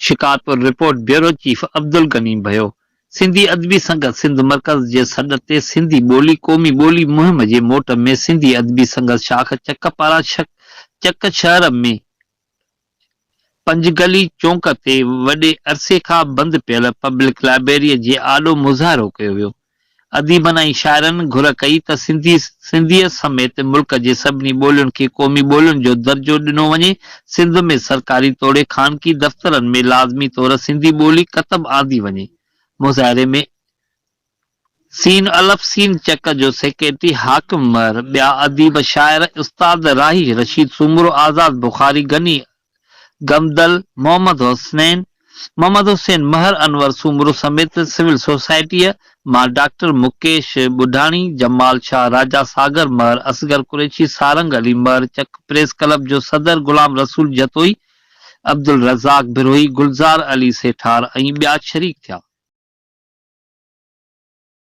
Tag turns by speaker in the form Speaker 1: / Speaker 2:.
Speaker 1: Shikarpur, report, bureau chief Abdul Ghani Bhayo, Sindhi Adabi Sangat Sindh مرڪز جي سڏ تي سنڌي ٻولي قومي ٻولي مهم جي موٽ ۾ سنڌي ادبي سنگت شاخ چڪ پاران چڪ شهر ۾ پنجگلي چونڪ تي وڏي عرصي کان بند پيل پبلڪ لائبريريء جي آڏو مظاهرو ڪيو ويو. اديبن ۽ شاعرن گهر ڪئي ته سنڌي سنڌيء سميت ملڪ جي سڀني ٻولين کي قومي ٻولين جو درجو ڏنو وڃي، سنڌ ۾ سرڪاري توڙي خانگي دفترن ۾ لازمي طور سنڌي ٻولي ڪتب آندي وڃي. مظاهري ۾ سين الف سين چڪ جو سيڪريٽري حاڪم مهر، ٻيا اديب شاعر استاد راهي رشيد سومرو، آزاد بخاري، غني غمدل، محمد حسنين، محمد حسين مهر، انور سومرو سميت سول سوسائٽيء مان ڊاڪٽر مڪيش ٻڍاڻي، جمال شاهه، راجا ساگر مهر، اصغر قريشي، سارنگ علي مهر، چڪ پريس ڪلب جو صدر غلام رسول جتوئي، عبدالرزاق بروهي، گلزار علي سيٺار ۽ ٻيا شريڪ ٿيا.